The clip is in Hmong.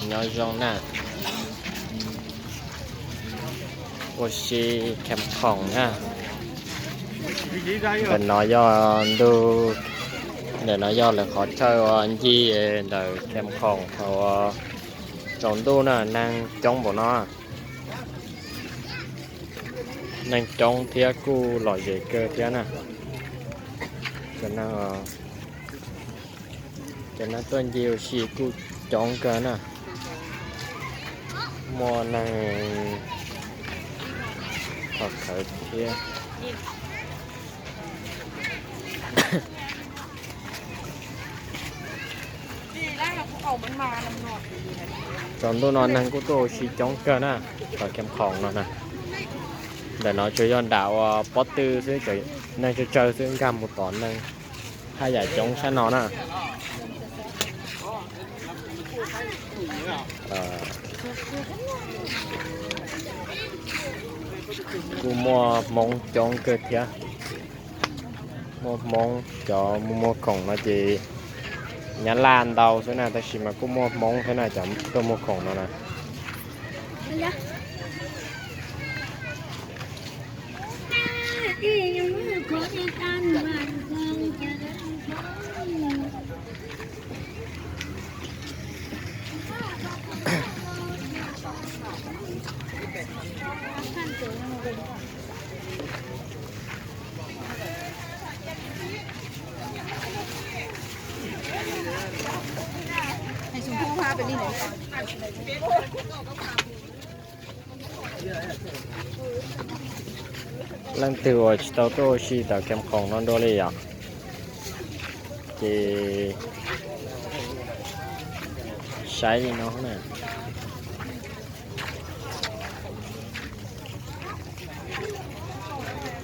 Nyob zoo na. Ua si Kham Khoom na. Ntawm no yog ntu, ntawm no yog lawv qhov chaw ua ncig ntawm Kham Khoom thaum tsaus ntuj na, neeg coob npaum no. Neeg coob thiab kuj lom zem kawg thiab na. Cov neeg tuaj ncig ua si kuj coob kawg na. Muaj neeg thov khawv thiab. Tsaus ntuj no neeg kuj tuaj ua si coob kawg na, tom Kham Khoom no na. Ntawm no tsuas yog nram ua pob tw xwb, neeg tsawg tsawg xwb, nkag mus tom neeg haj yam coob sab no na. Kuj muaj Hmoob coob kawg thiab. Muaj Hmoob, cov muag khoom no ces Nyab Laj ntau xwb na, tab sis mas kuj muaj Hmoob thiab na, cov tuaj muag khoom no na. Leej twg uas tsis tau tuaj ua si tom Kham Khoom no dua li yom, ces saib li no na.